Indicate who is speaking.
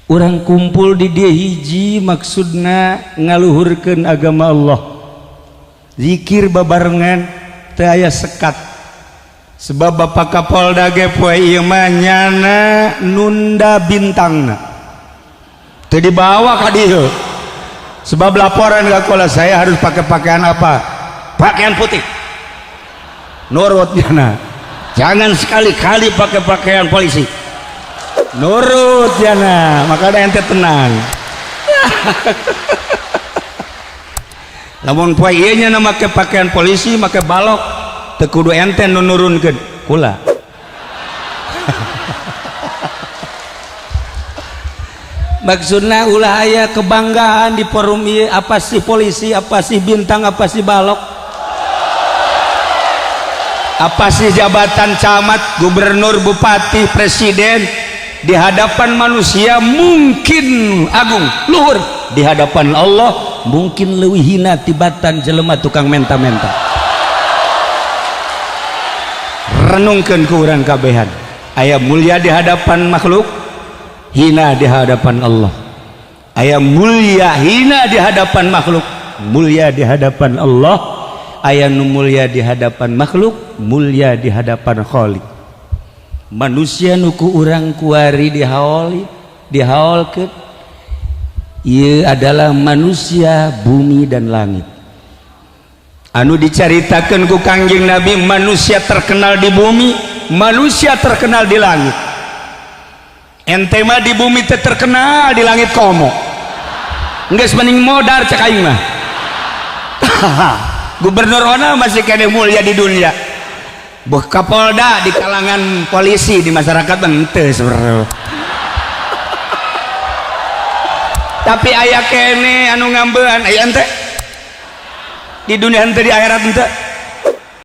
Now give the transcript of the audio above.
Speaker 1: Urang kumpul di dia hiji maksudna ngaluhurkeun agama Allah. Zikir babarengan teu aya sekat. Sebab Bapak Kapolda ge poe ieu mah nyana nunda bintangna. Teu dibawa ka dieu. Sebab laporan ka kula, saya harus pakai pakaian apa? Pakaian putih. Nurut nyana. Jangan sekali-kali pakai pakaian polisi. Nurut jana, maka ente tenang. Lamun poe ieu nya make pakaian polisi, make balok, teu kudu ente nu nurunkeun kula. Maksudna ulah aya kebanggaan di forum ieu, apa sih polisi, apa sih bintang, apa sih balok, apa sih jabatan camat, gubernur, bupati, presiden. Di hadapan manusia mungkin agung luhur, di hadapan Allah mungkin leuwih hina tibatan jelema tukang menta-menta. Renungkeun ku urang kabehan, aya mulia di hadapan makhluk, hina di hadapan Allah. Aya mulia hina di hadapan makhluk, mulia di hadapan Allah. Aya nu mulia di hadapan makhluk, mulia di hadapan Khalik. Manusia nuku urang kuari dihaoli, dihaolkeun, ieu adalah manusia bumi dan langit. Anu dicaritakeun ku Kangjeng Nabi, manusia terkenal di bumi, manusia terkenal di langit. Ente mah di bumi teh terkenal, di langit komo. Geus mending modar cek aing mah. Gubernur ona masih kene mulia di dunia. Buh Kapolda di kalangan polisi, di masyarakat henteu sebenarnya. Tapi aya kene anu ngambean, aya ente di dunia henteu, di akhirat henteu.